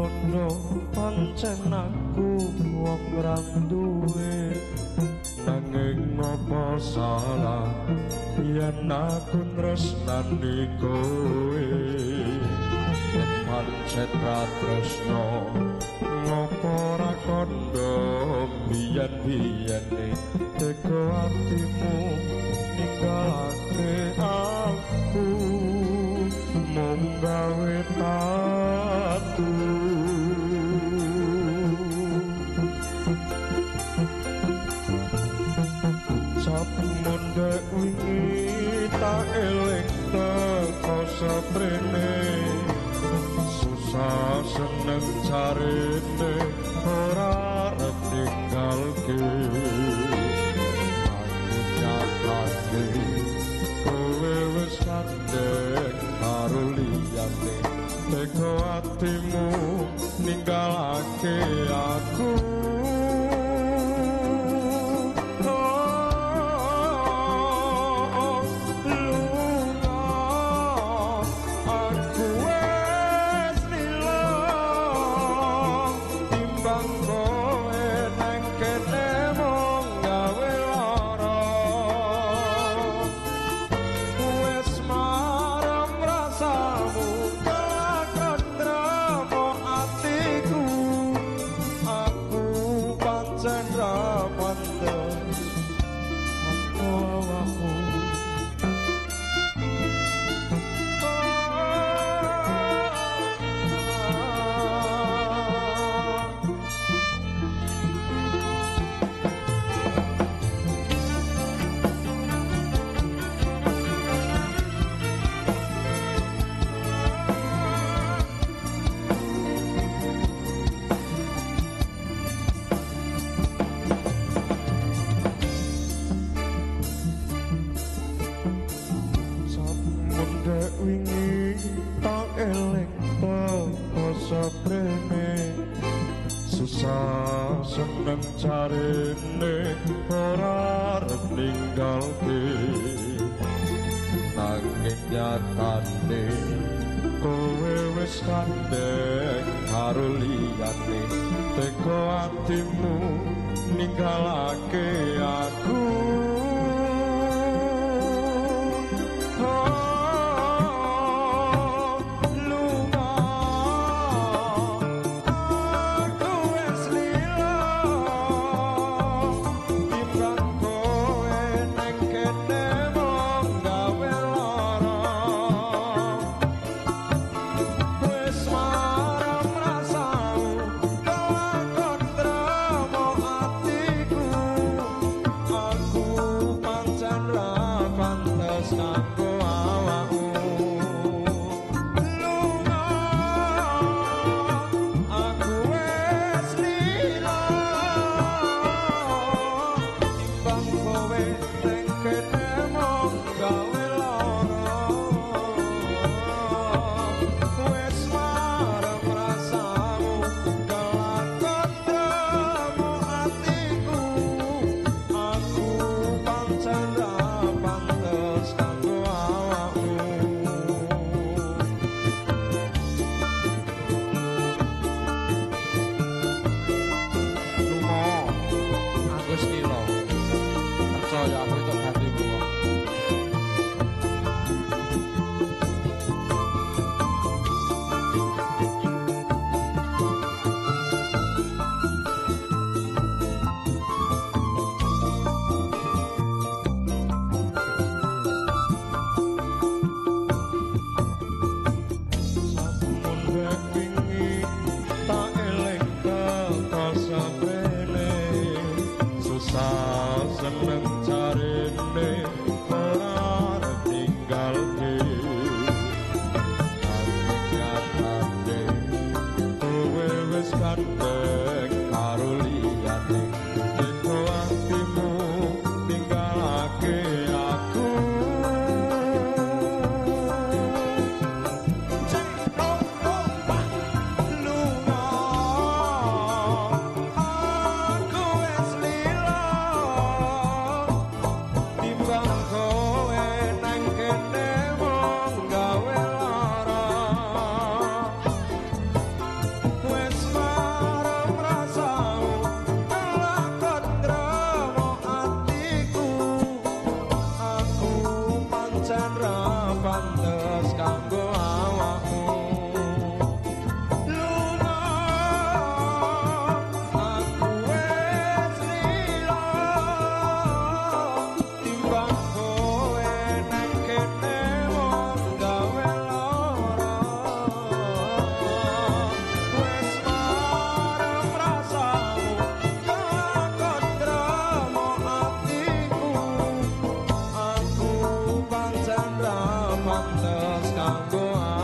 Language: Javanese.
Kono pancen aku wong ra duwe, nanging apa salah yen aku tresnani kowe? Yen pancen ra tresno ngopo ra kondo biyen-biyene, tega atimu ninggalake aku mung gawe tatu. Cap mundhek wingi tak eling teko seprene, susah seneng carene ora arep ninggalke. Aku nyatake kowe wis gandeng karo liyane, tega atimu ninggalake aku. Wingi tak eling teko seprene, susah seneng carene ora arep ninggalke. Nanging nyatane kowe wis gandeng karo liyane, tega atimu ninggalake aku. Seneng carene tanggo.